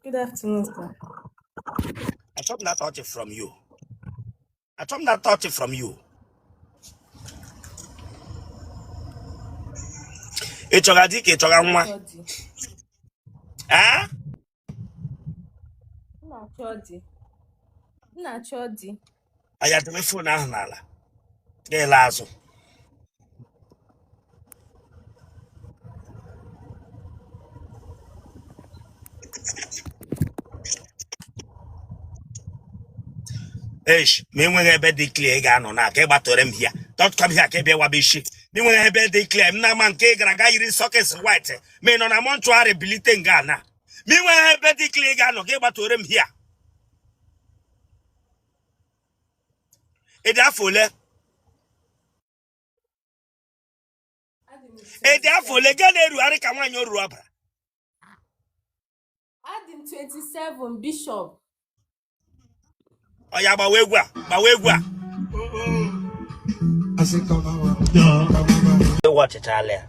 Good afternoon, sir. Achọ m that touch from you. Achọ m that touch from you. Ị chọga di ka ị chọga nwa? Na-achọ di. Ee? M na-achọ di. M na-achọ di. Aya debe phone ahụ n'ala. Ga-ele azụ. Eish, ma enweghị ebe dị clear ị ga-anọ na ka ị gbatore m here. Don't come here ka ị bịa waba isi. Ma enweghị ebe dị clear m na-ama nke ị gara ga yiri socks white ma ị nọ na mortuary bilite nga na. Ma enweghị ebe dị clear ị ga-anọ ka ị gbatore m here. Ị dị afọ ole? Adị m Ị dị afọ ole 27. gaa na-erugharị ka nwaanyị o ruru ọbara? Adị m 27, Bishop. Ọ ya gbawa egwu a, gbawa egwu a. Ịwa ọchịchalị ya,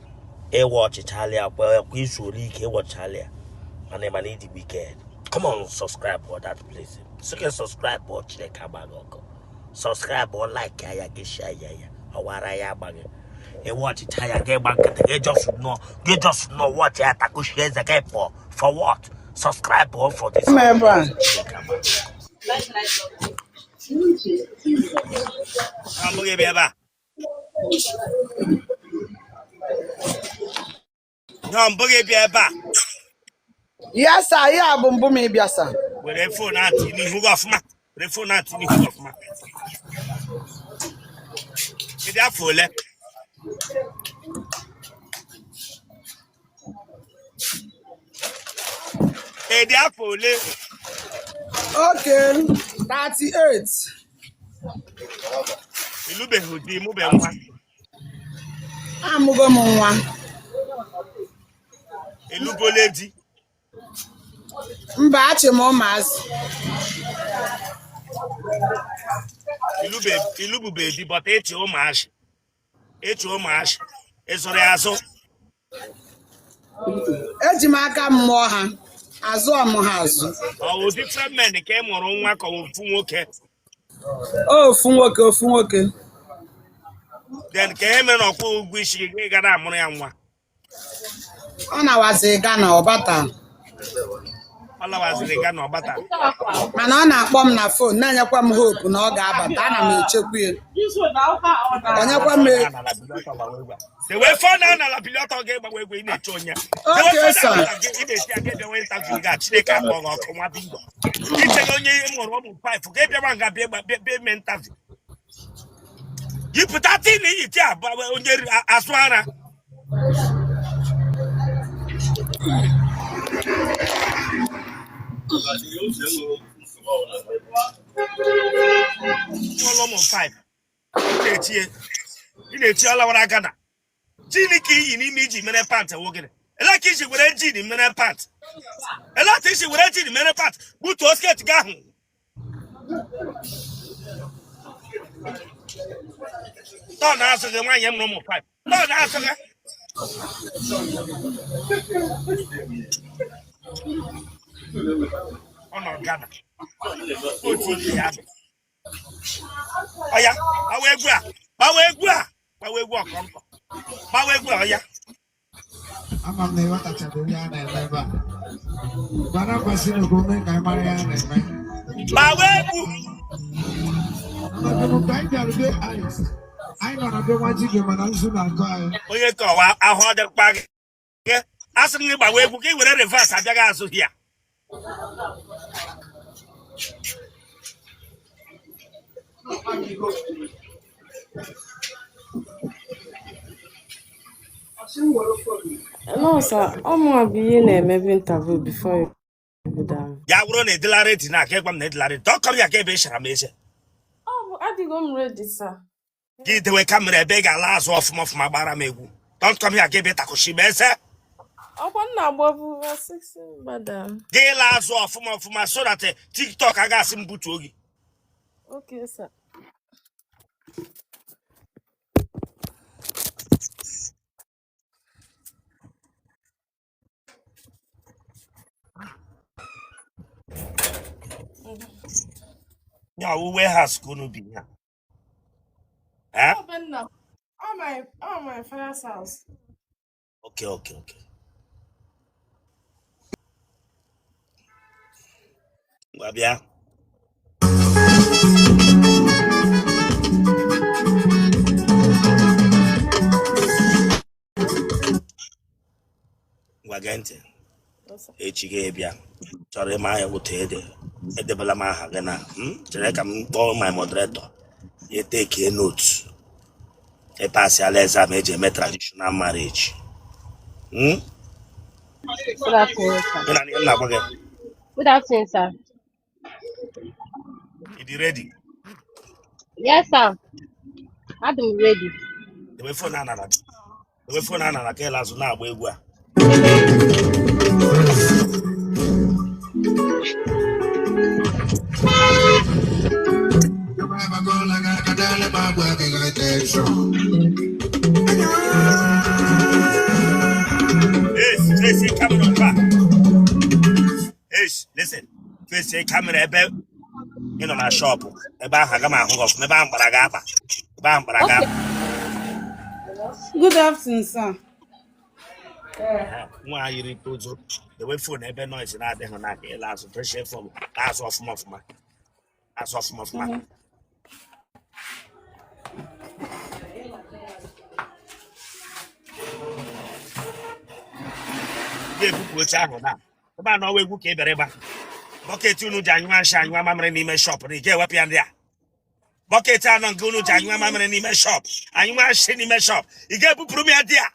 ịwa ọchịchalị ya kwa kwa izu ole ike ịwa ọchịchalị ya mana ị ma na ị dị wicked. Come on, subscribe for that place. Sị subscribe ọ Chineke agba gị ọkụ. Subscribe ọ like ya gị share ya ya ọwara ya agba gị. Ịwa ọchịcha ya gị gba nkịtị gị just nọ gị just nọ watch ya takushi eze gị pụọ for what? Subscribe ọ for this. M ebe a. Chineke agba gị ọkụ. Ọ bụghị bịa ebe a. Ọ bụghị bịa ebe a. Yes, sir. Ihe a bụ mbụ m ịbịa, sir. Were phone a tinye n'ihu gị ọfụma. Were phone a tinye n'ihu gị ọfụma. Ị dị afọ ole? Ị dị afọ ole? Okay, 38. Ị lụbeghị di, mụbe nwa? Amụgo m nwa. Ị lụbole di? Mba, achị m ụmụazị. Ị lụbube di but ị chị ụmụazị. Ị chị ụmụazị. Ị zụrụ ya azụ? Eji m aka m mụọ ha. Azụọ m ha azụ. Ọ wụ different men ka ị mụrụ nwa ka ọ wụ ofu nwoke? Ofu nwoke, ofu nwoke. Then ka ihe mere na ọ kwụ ụgwọ isi gị gị gara amụrụ ya nwa? Ọ nawazi Ghana ọ bata. Ọ lawaziri Ghana ọ bata. Mana ọ na-akpọ m na phone na-enyekwa m hope na ọ ga-abata. Ana m echekwa ya. Onyekwa m Dewe phone a n'ala bili ọtọ ga-egbawa egwe ị na-eche onye. Okay, sir. Ị na-eche ya ga-ebịawa interview ga Chineke akpọ gị ọkụ nwa bingo. Icheghị onye mụrụ ụmụ 5 ga-ebịawa nga bịa bịa eme interview. Yipụta tii na iyi tii abụọ onye asụ ara. Ụlọ ụmụ 5 ị na-echi ọ lawara Ghana jean ka i yi n'ime iji mere pant wụ gịnị ele ka isi were jean mere pant ele ka isi were jean mere pant gbutuo skirt gị ahụ tọọ na azụ gị nwaanyị mụrụ ụmụ 5 tọọ na azụ gị ọ nọ Ghana otu ike ya dị ọya gbawa egwu a gbawa egwu a gbawa egwu ọkọnkọ gbawa egwu a ọya Ama m na ịghọtachabeghị ihe a na-eme ebe a. Gwara kwesịrị ka o mee ka anyị mara ihe a na-eme. Gbawa egwu. Maka mgbe anyị bịara be anyị, anyị nọ na be nwa Chike mana nzu na-akọ anyị. Onye ka ọwa ahụ ọ dịkwa gị asị m gị gbawa egwu ka ị were reverse abịaghị azụ hia. No, sir. Ọ mụnwa bụ ihe na-emebu interview before you go down. Ya bụrụ na ị dịla ready na aka ịgwa m na ị dịla ready dọkọrọ ya ka ebe ị shara m eze. Ọ bụ adịgo m ready, sir. Gị dewe camera ebe ị ga-ala azụ ọfụma ọfụma gbara m egwu. Don't come here ka ebe takushi m eze. Ọkwa m na-agbabu 16 madam. Gị la azụ ọfụma ọfụma so that TikTok agaghị asị m butuo gị. Okay, sir. Ya ọ wụ warehouse ka unu bi ya? Eh? Ọ be nna m. Ọ my father's house. Okay. Ngwa bịa. Ngwa gee ntị. Yes, sir. Echi gị bịa. Chọrọ ịma ya otu ede. Edebela m aha gị na chere ka m kpọọ my moderator. Ya take note. Ị pasịala exam eji eme traditional marriage. Good afternoon, sir. Ị na ihe m na-agwa gị. Good afternoon, sir. Ị dị ready? Yes, sir. I'm ready. Dewe phone a nara. Dewe phone a nara ka ịla azụ na-agba egwu a. Hey, face camera otu a. Hey, listen. Face camera ebe ị nọ na shop. Ebe ahụ aga m ahụ gị ọfụma. Ebe ahụ mkpara gị akpa. Ebe ahụ mkpara gị Okay. akpa. Good afternoon, sir. Nwa yiri tozo. Dewe phone ebe noise na-adịghị n'aka ịla azụ. Face phone azụ ọfụma ọfụma. Azụ ọfụma ọfụma. Ga-ebupụ oche ahụ na. Ebe a na ọwa egwu ka ị bịara ịgba. Bucket unu ji anyụ ashị anyụ mamịrị n'ime shop na ị ga-ewepụ ya ndị a. Bucket anọ nke unu ji anyụ mamịrị n'ime shop. Anyụ ashị n'ime shop. Ị ga-ebupụrụ m ya dị a.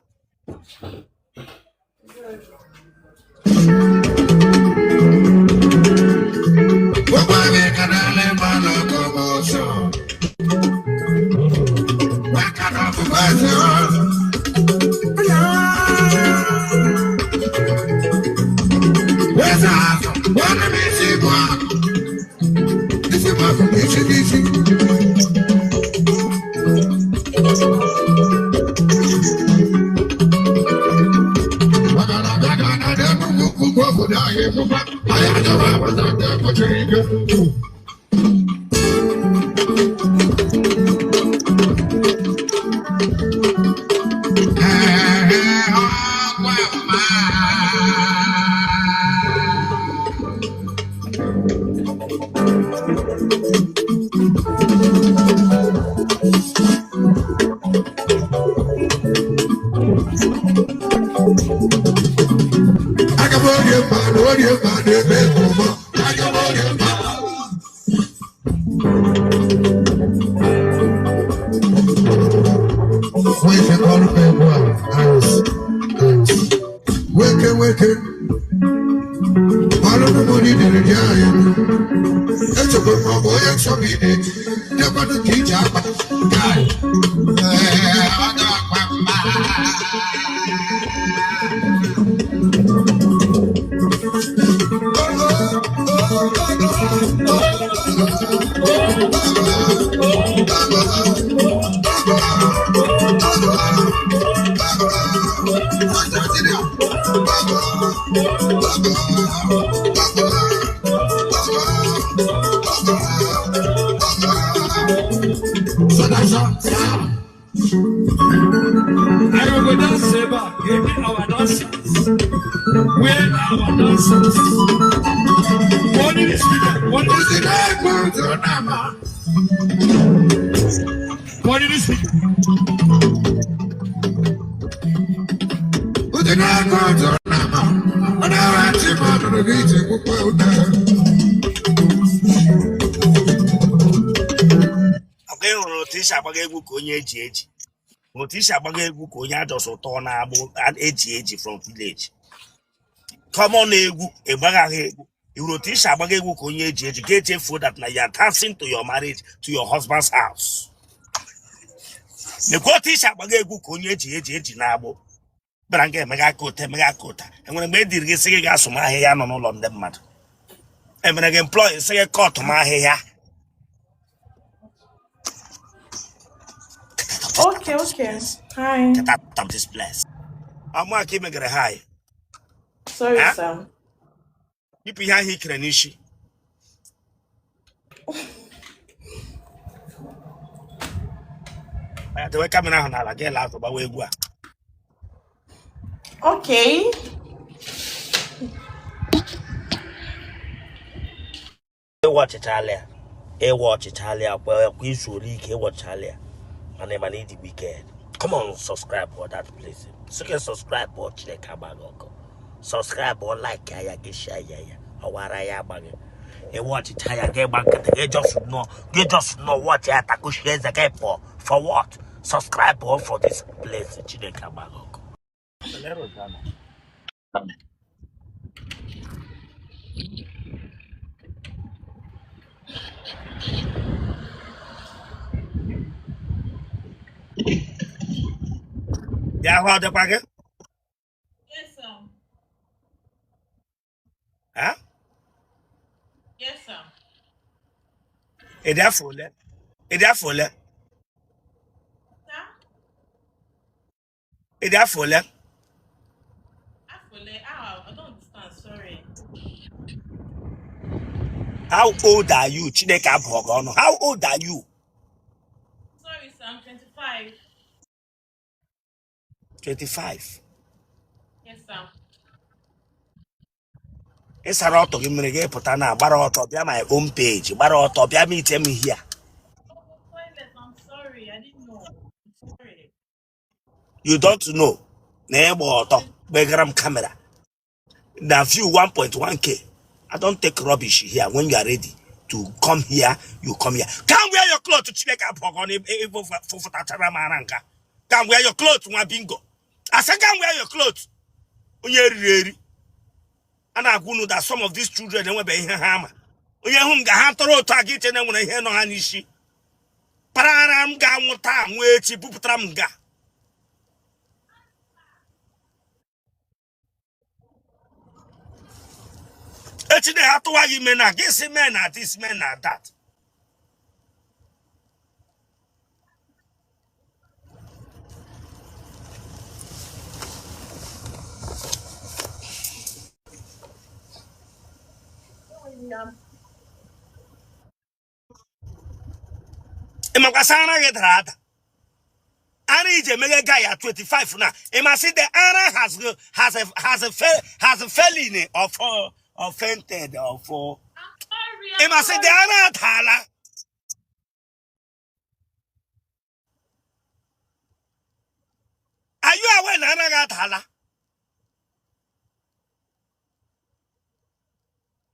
Weke weke, echekwa m ọ bụ onye nsọ gị na-eji ndekwanụ ka iji akpa Guy. Ee, ọ ga-akwa mma. I go dance ebe a, ebe our dancers. Where are our dancers? One in the speaker, one in the speaker, one in the speaker. Ọkwa ị hụrụ otu isi agbaga egwu ka onye eji eji, otu isi agbaga egwu ka onye ajọsọ ụtọ na-agbụ eji eji from village. Common egwu ịgbaghaghị egwu. Ị hụrụ otu isi agbaga egwu ka onye eji eji, ga-echefuo that na you are dancing to your marriage, to your husband's house. Nekwa otu isi agbaga egwu ka onye eji eji eji na-agbụ bịara nga emega aka ụta, emega aka ụta. Enwere mgbe e diri gị sị gị gaa sụma ahịhịa nọ n'ụlọ ndị mmadụ? Emere gị employ sị gị cut m ahịhịa? Okay. Hi. Get out of this place. Amụ aka imegere ha anyị. Sorry, Eh? sir. Yipụ ihe ahụ ikere n'isi. Dewe camera ahụ n'ala gị la azụ gbawa egwu a. Okay. Ịwọchichala ya, ịwọchichala ya kwa kwa izu ole ike ịwọchichala ya, mana ịma na ịdị wicked. Come on, subscribe for that place. Sị gị subscribe ọ Chineke agbaghị ọkụ. Subscribe ọ, like ya, gị share ya, ya ọwara ya agbaghị. Ịwọchicha ya, gị gba nkịtị, gị just nọ, gị just nọ watch ya, takushie eze gị pụọ. For what? Subscribe ọ for this place. Chineke agbaghị ọkụ. Bịa hụ, ọ dịkwa gị? Yes, sir. Ha? Yes, sir. Ị dị afọ ole? Ị dị afọ ole? Sir? Ị dị afọ ole? Afọ ole? Ah, I don't understand. Sorry. How old are you? Chineke abụọ gị ọnụ. How old are you? Sorry, sir. I'm 25. 25? Yes, sir. Ị sara ọtọ gị mmiri, gị pụta na gbara ọtọ bịa my home page, gbara ọtọ bịa meet m here. Oh, toilet. I'm sorry. I didn't know. I'm sorry. You don't know na ịgba ọtọ gbegara m camera na view 1.1K. I don't take rubbish here. When you are ready to come here, you come here. Come wear your clothes. Chineke abụọ gị ọnụ. Ebe fụfụtachara m ara nka. Come wear your clothes, nwa bingo. I said come wear your clothes. Onye eriri eri a na-agwa unu that some of these children enwebeghị ihe ha ama. Onye hụ m ga ha tọrọ otu aga iche na enwere ihe nọ ha n'isi parara m ga-anwụ taa, nwee echi bupụtara m nga. Echi na ha tụwa gị ime na gị si men na this, men na that. Yeah. Ị makwasị ara gị dara ada, ara iji emeghe guy ya 25 na ịmasị the ara has a felling of fainted of I'm sorry. I'm ịmasị the sorry. ara adaala. Are you aware na ara gị adaala?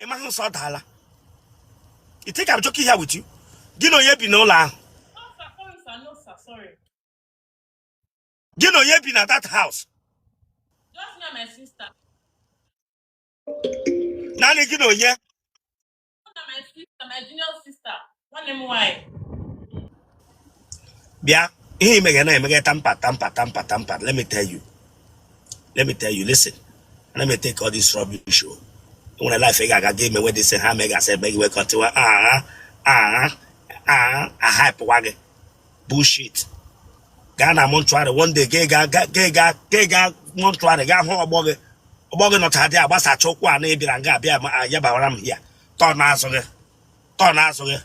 Ịmaghị nsọ adaala. You think I'm joking here with you? Gị na onye bi n'ụlọ ahụ? No, sir. Sorry, sir. No, sir. Sorry. Gị na onye bi na that house? Just me and my sister. Naanị gị na onye? Me and my sister, my junior sister. One name why? Bịa, ihe imege na emege tamper, tamper, tamper, tamper. Let me tell you, let me tell you, listen, let me take all this rubbish o. Nwere life ị ga-aga ga emewe dị ha megasị eme gị wekọtiwa ah ah ah ahypụwa gị bullshit. Gaa na mortuary one day, gị ga gị ga gị ga mortuary, gaa hụ ọgbọ gị, ọgbọ gị nọcha dị agbasacha ụkwụ a na ịbịara nga abịa ma ya bawara m ya tọọ n'azụ gị, tọọ n'azụ gị.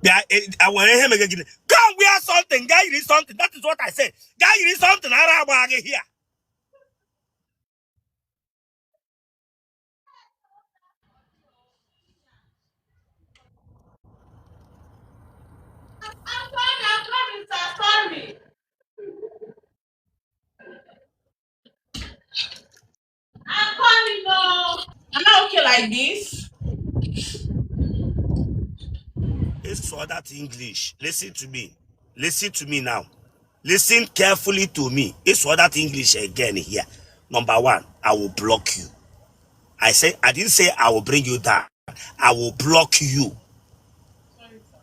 Bịa were ihe mege gịnị? Go and wear something. Gaa yiri something. That is what I said. Gaa yiri something. Ara agba gị here. I'm sorry. I'm sorry, sir. Sorry. I'm coming, no. Am I okay like this? It's for that English. Listen to me. Listen to me now. Listen carefully to me. It's for that English again here. Number one, I will block you. I say I didn't say I will bring you down. I will block you. Sorry, sir.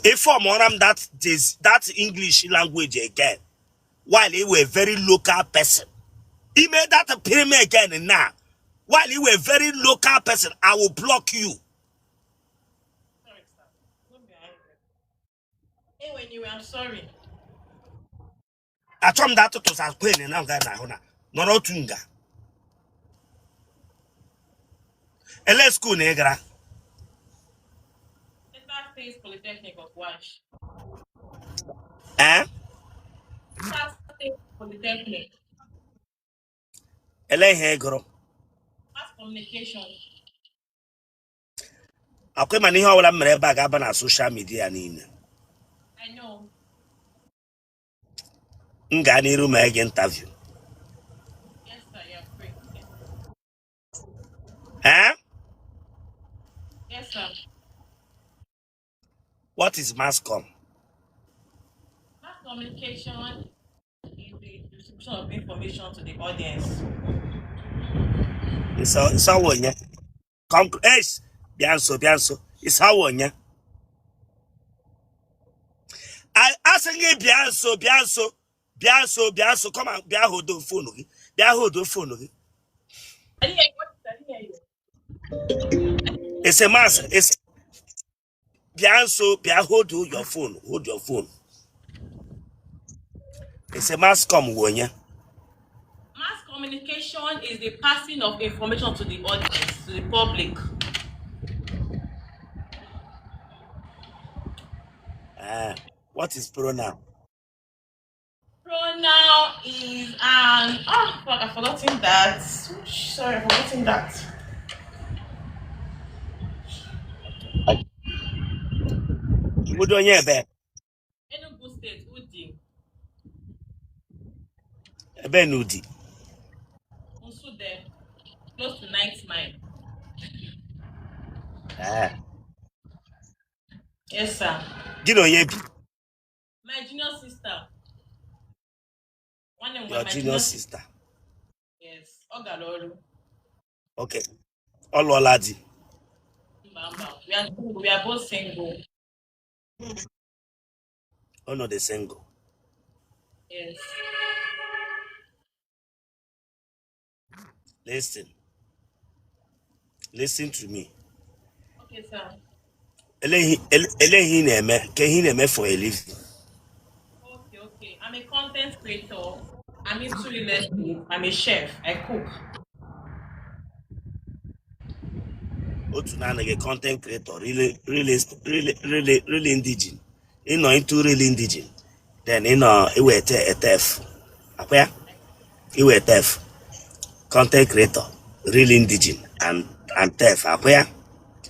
If I'm on that this that English language again, while he were a very local person, he made that pyramid again now. While he were a very local person, I will block you. Sorry, sir. Don't be angry. Anyway, anyway, I'm sorry. Achọ m that tụtụ kwen na nga na ahụ na nọrọ otu nga. Ele school na ị gara? State Polytechnic of Wash. Ee? Rivers State Polytechnic. Ele ihe ị gụrụ? Mass Communication. Akwa mana ihe ọbụla m mere ebe a ga-aba na social media niile. I know. M gaa n'iru mee gị interview? Yes, sir. You're free. Eh? Yes, sir. What is mass com? Mass communication is the distribution of information to the audience. Ịsawa onye? Come, es, bịa nso, bịa nso. Ịsawa onye? Asị gị bịa nso, bịa nso, bịa nso, bịa nso. Come and bịa hold phone gị, bịa hold phone gị. I didn't hear you. What is I didn't hear you. It's a mass. It's bịa nso, bịa hold your phone, hold your phone. It's a mass com wụ onye? Mass communication is the passing of information to the audience, to the public. What is pronoun? Pronoun is an, oh fuck, I've forgotten that. Sorry, I've forgotten that. Iwudo onye ebe? Enugu State, Udi. Ebe n'Udi? Nsude, close to Ninth Mile. Eh. Yes, sir. Gị na onye bi? My junior sister. One of Your my junior sister? Yes. Ọ gara ọrụ. Okay, ọ lụọla di? Mba, mba. We are single. We are both single. Ọ nọ the single? Yes. Listen, listen to me. Okay, sir. Ele ihe ị na-eme, ka ihe ị na-eme for a living? Okay. I'm a content creator. I'm into real estate. I'm a chef. I cook. Otu naanị gị, content creator, really, really, really, really, really indigene. Ị nọ into real indigene, then ị nọ iweta etef akwa ya iwe tef, content creator, real indigene and tef akwa ya,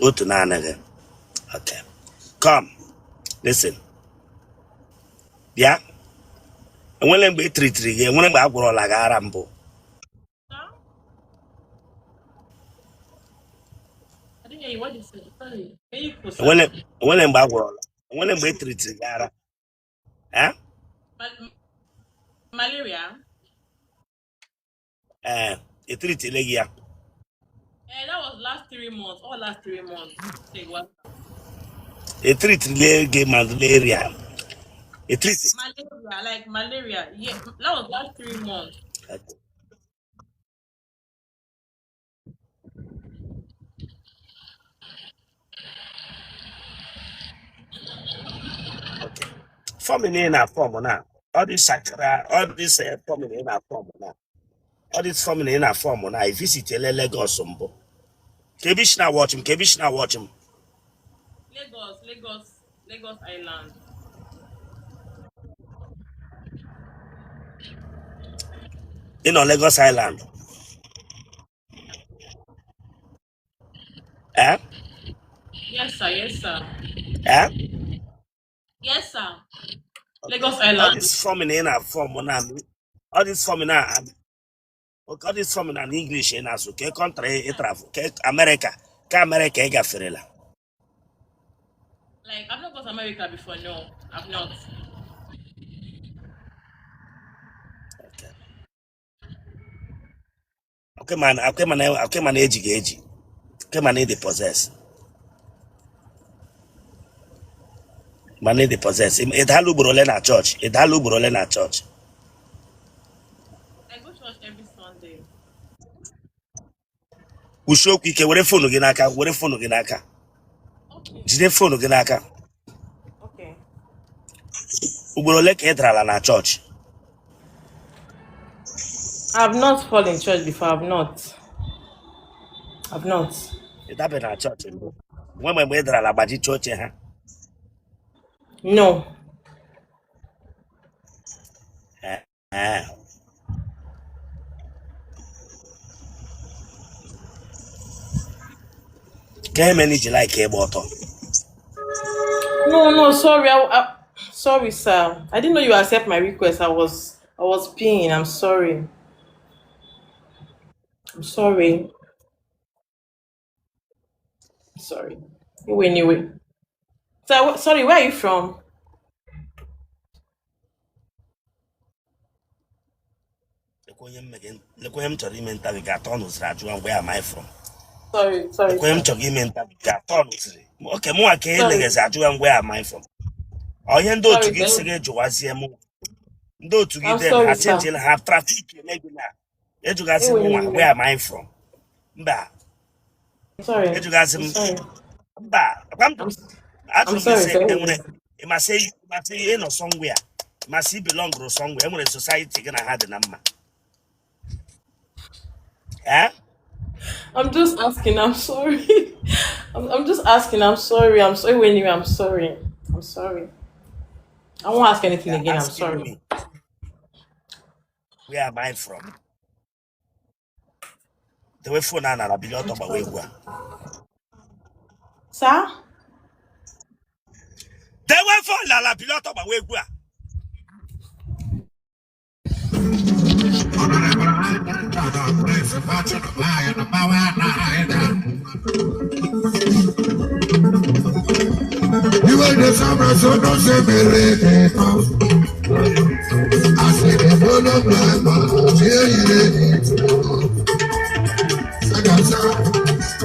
otu naanị gị. Okay, come, listen, bịa. Enwere mgbe e tiritiri gị? Enwere mgbe a gwọrọla gị ara mbụ? Sir? I didn't hear you. What did you say? Sorry. Can you put, sir? Enwere mgbe a gwọrọla, enwere mgbe e tiritiri gị ara, eh? Malaria? Ee, etiritile gị ya? Eh, that was last 3 months. All last 3 months. Say what? Etiritile gị malaria, etiriti? Malaria, like malaria. Yeah, that was last 3 months. Okay. Form ị na form na all this Shakira, all this form ị na form na all this form ị na form na, I visit ele Lagos mbụ? Ka ebe isi na watch m, ka ebe isi na watch m? Lagos, Lagos, Lagos Island. Ị nọ Lagos Island, eh? Yes, sir. Yes, sir. Eh? Yes, sir. Okay. Lagos All Island. this form ị na form na, all this form na, okay, all this form na English ị na-asụ, ka country ị travel, ka America, ka America ị gaferela? Like, I've not gone to America before. No, I've not. Okay. Okay, man, okay, man, okay, man, eji ga-eji. Okay, man, ịdị possess. Man, ịdị possess. Ị daala ugboro ole na chọọchị? Ị daala ugboro ole na chọọchị? I go church every Sunday. Kwusie okwu ike, were phone gị n'aka, were phone gị n'aka. Okay. Jide phone gị n'aka. Okay. Ugboro ole ka ị darala na chọọchị? I've not fallen in church before. I've not. I've not. Ị dabe na chọọchị mbụ? Nwe mgbe ị darala gbajicha oche ha? No. Ee. Ka eme iji like ịgba ọtọ? No, no, sorry. Sorry, sir. I didn't know you accept my request. I was peeing. I'm sorry. I'm sorry. Sorry. Anyway, anyway. So, sorry, where are you from? Lekwa onye m mege- lekwa onye m chọrọ ime interview ga-atọ ọnụziri ajụwa where am I from. Sorry, sorry, Lekwa onye m sir. chọrọ ime interview ga-atọ ọnụziri oke mụnwa ka Sorry, eleghezi ajụwa where am I from. Onye ndị otu sorry, gị si sir. gị jụwazie mụ ndị otu gị I'm then ha sorry, sir. chenjila ha traffic eme gị na ejụgazi Anyway, mụnwa anyway. where am I from. Mba. Sorry. Ejụgazi I'm m sorry. mba akwa m I'm ajụrụ I'm m gị sorry, sị sir. enwere ịmasị ịnọ somewhere, ịmasị belong somewhere, enwere society gị na ha dị na mma, eh? I'm just asking. I'm sorry. I'm just asking. I'm sorry. I'm sorry. Anyway, I'm sorry. I'm sorry. I won't ask anything You're again. I'm asking sorry. me where am I from. The way phone a nara bili ọtọ I'm gbawa sorry. egwu a. Sir? The way phone nara bili ọtọ gbawa egwu a. Iwe de summer, so no se me rete. I say the follow my man, yeah, yeah. Sagasa,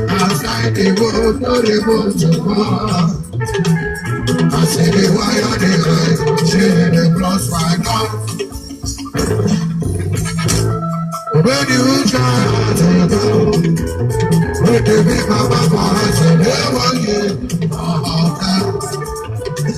outside the world, no the world to go. I say the wire, the eye, she the plus my God. When you try to go, when you be my mama, I say, never you. Oh, God.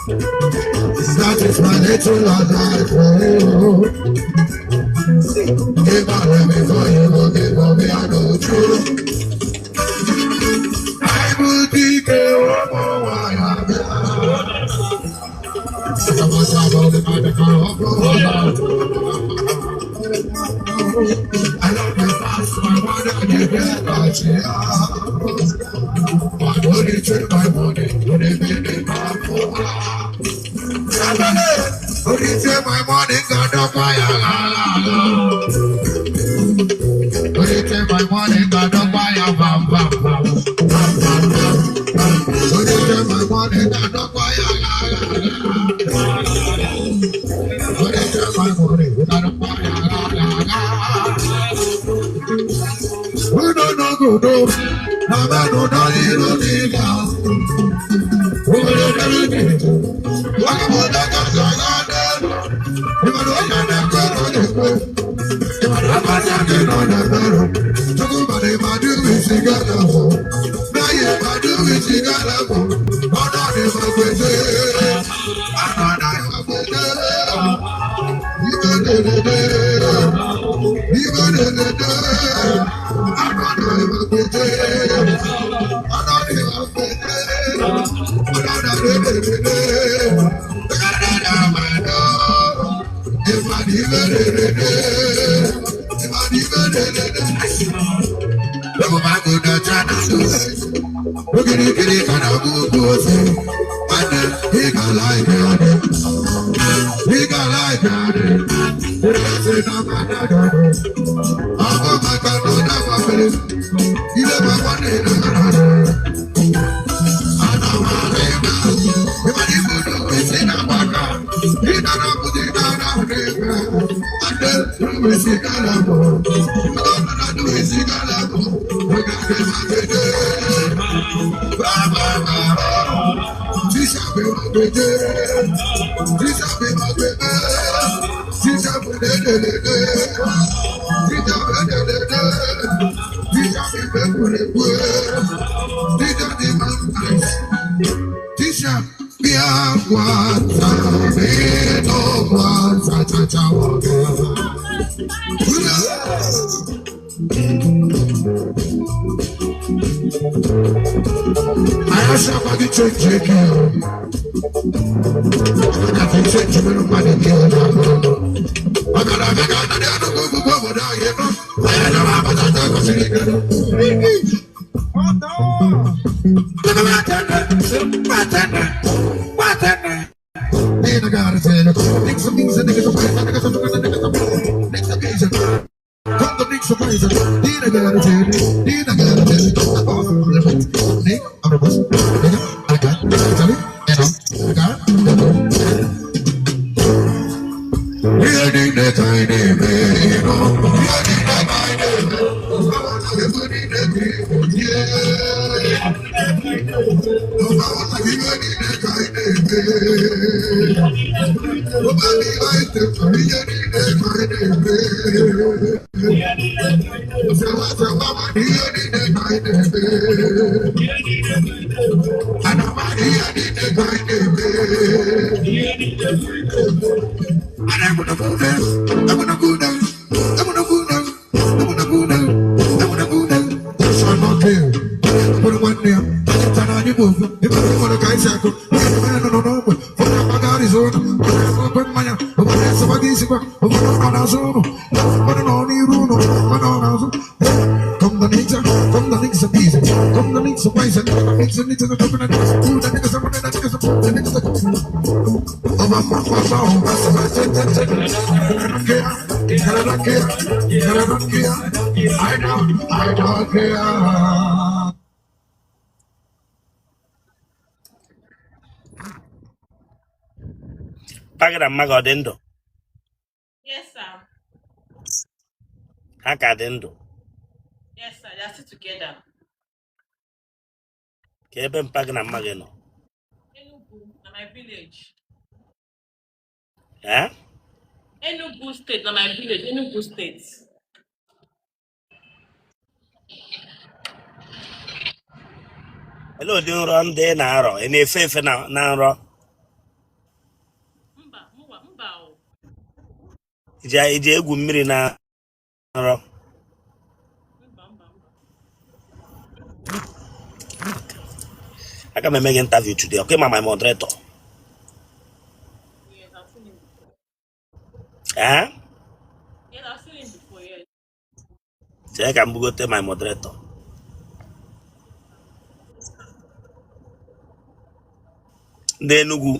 That is my little life for you. Give all of me for you, will give all me, I know true. I will be there, oh, I am. I love my past, my mother, you get my chair. My money, take my money, money, money, my money. Take my money, God, don't buy a la la la. Money, take my money, God, don't buy a bam bam bam. Bam bam bam. Money, take my money, God, don't buy a la la la. Money, take my money, God, don't buy a la la la. We don't know good, no. No man, no, no, you don't need now. We don't know good. Mpa gị na mma gị ọ dị ndụ? Yes, sir. Ha ka dị ndụ? Yes, sir. They are still together. Ka ebe mpa gị na mma gị nọ? Enugu, na my village. Ee? Enugu State, na my village. Enugu State. Olee ụdị nrọ ndị ị na-arọ? Ị na-efe efe na nrọ? Mba, mụwa, mba o. Iji egwu mmiri na nrọ? Mba, mba, mba. Aga m eme gị interview today. Ọkwa ịma my moderator? Yes, I've seen him before. Ee? Yes, I've seen him before, yes. Chee ka m bugote my moderator. Ndị Enugu,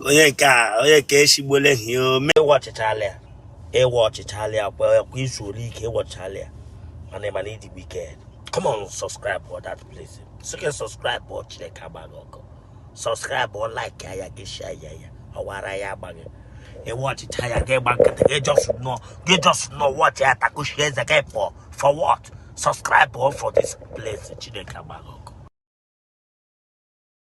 onye nke a, onye nke eshigbola hie ome. Ịwọchichala ya, ịwọchichala ya kwa kwa izu ole ike ịwọchichala ya, mana ịma na ịdị wicked. Come on, subscribe for that place. Sị gị subscribe ọ Chineke agbaghị ọkụ. Subscribe ọ, like ya, gị share ya, ya ọwara ya agbaghị. Ịwọchicha ya, gị gba nkịtị, gị just nọ, gị just nọ watch ya, takushie eze gị pụọ. For what? Subscribe ọ for this place. Chineke agbaghị ọkụ.